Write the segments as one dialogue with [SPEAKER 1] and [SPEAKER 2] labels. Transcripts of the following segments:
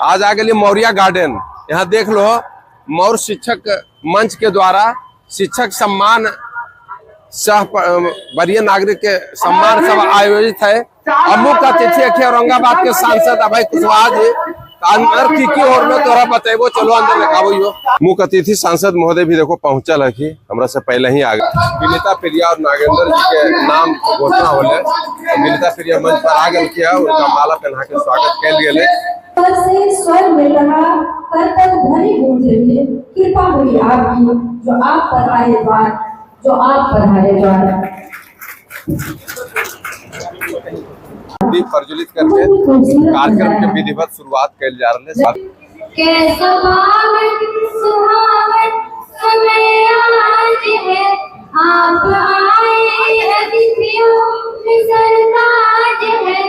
[SPEAKER 1] आज आ गए मौर्या गार्डन। यहाँ देख लो मौर्य शिक्षक मंच के द्वारा शिक्षक सम्मान सह वरीय नागरिक के सम्मान सब आयोजित है। और मुख्य अतिथि है औरंगाबाद के सांसद अभय कुशवाहा जी। अंदर की हो रहा तोरा बतेबो, चलो अंदर लिखाबो यो। मुख्य अतिथि सांसद महोदय भी देखो पहुंचल है कि हमरा से पहले ही आ गए। विनीता प्रिया और नागेंद्र जी के नाम घोषणा होले। विनीता प्रिया मंच पर आ गए किया, उनका माला पहना के स्वागत कैल गेले।
[SPEAKER 2] स्वर से स्वर मिल रहा, करतल ध्वनि गूंज रही, कृपा हुई आपकी जो आप पर आए द्वार, जो आप पर आए द्वार।
[SPEAKER 1] दीप प्रज्वलित करके कार्यक्रम के विधिवत शुरुआत कैल जा रहा है।
[SPEAKER 3] कैसा बावन सुहावन समय आज है, आप आए अतिथियों में सरताज है।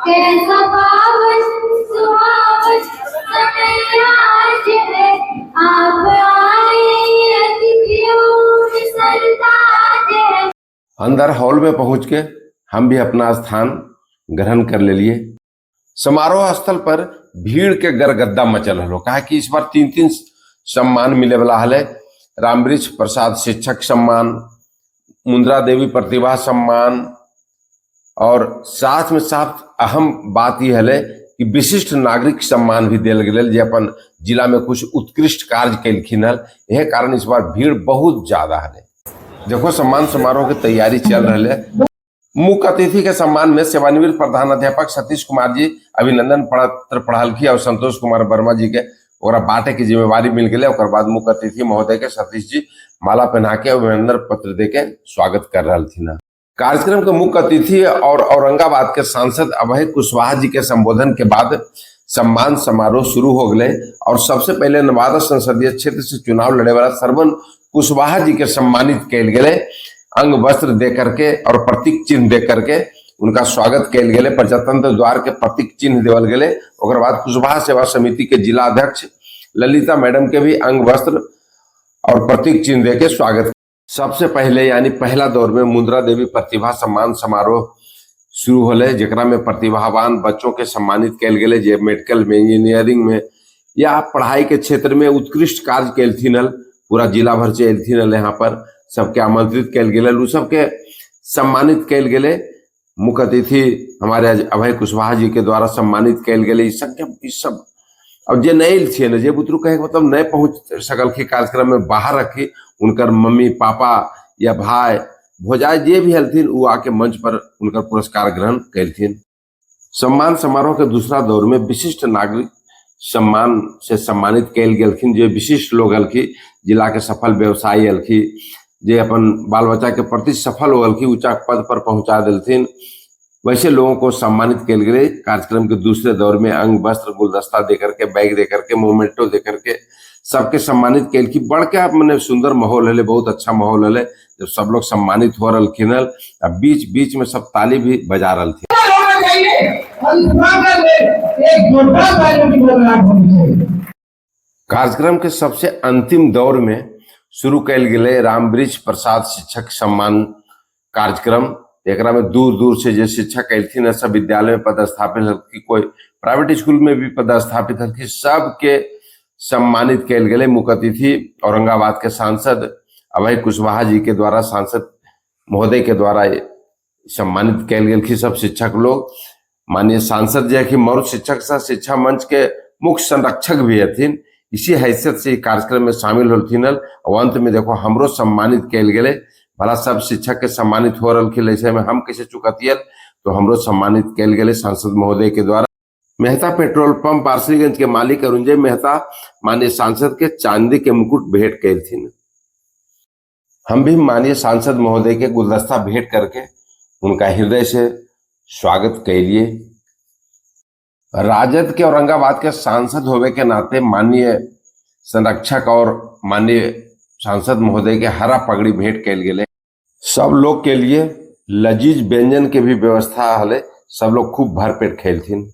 [SPEAKER 3] कैसा पावन सुहावन समय आज है, आप आए अतिथियों में सरताज है।
[SPEAKER 1] अंदर हॉल में पहुंच के हम भी अपना स्थान ग्रहण कर ले लिए। समारोह स्थल पर भीड़ के गरगद्दा मचल हलो, कहा कि इस बार 3-3 सम्मान मिले वाला हले। रामवृक्ष प्रसाद शिक्षक सम्मान, मुंद्रा देवी प्रतिभा सम्मान, और साथ में साथ अहम बात यह हले कि विशिष्ट नागरिक सम्मान भी दिल गेल, जे अपन जिला में कुछ उत्कृष्ट कार्य कैलखिन हल। यह कारण इस बार भीड़ बहुत ज्यादा हले। देखो सम्मान समारोह की तैयारी चल रही है। मुख्य अतिथि के सम्मान में सेवानिवृत्त प्रधानाध्यापक सतीश कुमार जी अभिनंदन पत्र पढ़लखी और संतोष कुमार वर्मा जी के ओकरा बांटे के जिम्मेवारी मिल गए। ओकर बाद मुख्य अतिथि महोदय के सतीश जी माला पहना के अभिनंदन पत्र दे के स्वागत कर रहा थी। कार्यक्रम के मुख्य अतिथि और औरंगाबाद के सांसद अभय कुशवाहा जी के संबोधन के बाद सम्मान समारोह शुरू हो गए। और सबसे पहले नवादा संसदीय क्षेत्र से चुनाव लड़े वाला श्रवण कुशवाहा जी के सम्मानित कैल गए। अंग वस्त्र दे करके और प्रतीक चिन्ह दे करके उनका स्वागत कैल गेले। प्रजातंत्र द्वार के प्रतीक चिन्ह देवल गेले। ओकर बाद कुशवाहा सेवा समिति के जिला अध्यक्ष ललिता मैडम के भी अंग वस्त्र और प्रतीक चिन्ह दे के स्वागत। सबसे पहले यानी पहला दौर में मुंद्रा देवी प्रतिभा सम्मान समारोह शुरू होले, जेकरा में प्रतिभावान बच्चों के सम्मानित कैल गेले, जे मेडिकल में, इंजीनियरिंग में या पढ़ाई के क्षेत्र में उत्कृष्ट कार्य कैलथिन हल। पूरा जिला भर से एलथिन हल, यहाँ पर सबके आमंत्रित कैल गेले, उ सबके सम्मानित कैल गेले। मुख्य अतिथि हमारे अभय कुशवाहा जी के द्वारा सम्मानित कैल गेले। ई सब अब जे नहीं एलथिन ने, जे बुतरू कहे के मतलब नहीं पहुंच सकलखी कार्यक्रम में, बाहर रखी उनकर मम्मी पापा या भाई भौजाई जे भी हलथिन वो आके मंच पर उनकर पुरस्कार ग्रहण कैलथिन। सम्मान समारोह के दूसरा दौर में विशिष्ट नागरिक सम्मान से सम्मानित कैल गेलखिन, जे विशिष्ट लोग हलखी, जिला के सफल व्यवसायी हलखी, जे अपन बाल बच्चा के प्रति सफल हो हलखी, ऊंचा पद पर पहुंचा दिलथिन, वैसे लोगों को सम्मानित कैल गेले। कार्यक्रम के दूसरे दौर में अंग वस्त्र गुलदस्ता दे करके, बैग दे करके, मोमेंटो दे करके सबके सम्मानित कैल की। बढ़ के मने सुंदर माहौल हले, बहुत अच्छा माहौल हले जब सब लोग सम्मानित हो रहा हल। अब बीच बीच में सब ताली भी बजा रहा थे। कार्यक्रम के सबसे अंतिम दौर में शुरू कैल गेले रामवृक्ष प्रसाद शिक्षक सम्मान कार्यक्रम। एकरा में दूर दूर से जे शिक्षक अयलथिन, सब विद्यालय में पदस्थापित हलखिन, कोई प्राइवेट स्कूल में भी पदस्थापित हलखिन, सबके सम्मानित कैल गेले। मुख्य अतिथि औरंगाबाद के सांसद अभय कुशवाहा जी के द्वारा, सांसद महोदय के द्वारा सम्मानित कैल गेलखिन सब शिक्षक लोग। माननीय सांसद जे कि मौर्य शिक्षक सह शिक्षा मंच के मुख्य संरक्षक भी हथिन, इसी हैसियत से कार्यक्रम में शामिल होलथिन हल। और अंत में देखो हमरो सम्मानित कैल गेले। भला सब शिक्षक के सम्मानित हो रहा ऐसे में हम कैसे चुकतियल, तो हमरो सम्मानित कैल गेले सांसद महोदय के द्वारा। मेहता पेट्रोल पंप वारसलीगंज के मालिक अरुंजय मेहता माननीय सांसद के चांदी के मुकुट भेंट कैलथिन। हम भी माननीय सांसद महोदय के गुलदस्ता भेंट करके उनका हृदय से स्वागत कैलिए। राजद के औरंगाबाद के सांसद होवे के नाते माननीय संरक्षक और माननीय सांसद महोदय के हरा पगड़ी भेंट कैल गेले। सब लोग के लिए लजीज व्यंजन के भी व्यवस्था हले, सब लोग खूब भरपेट खेलथिन।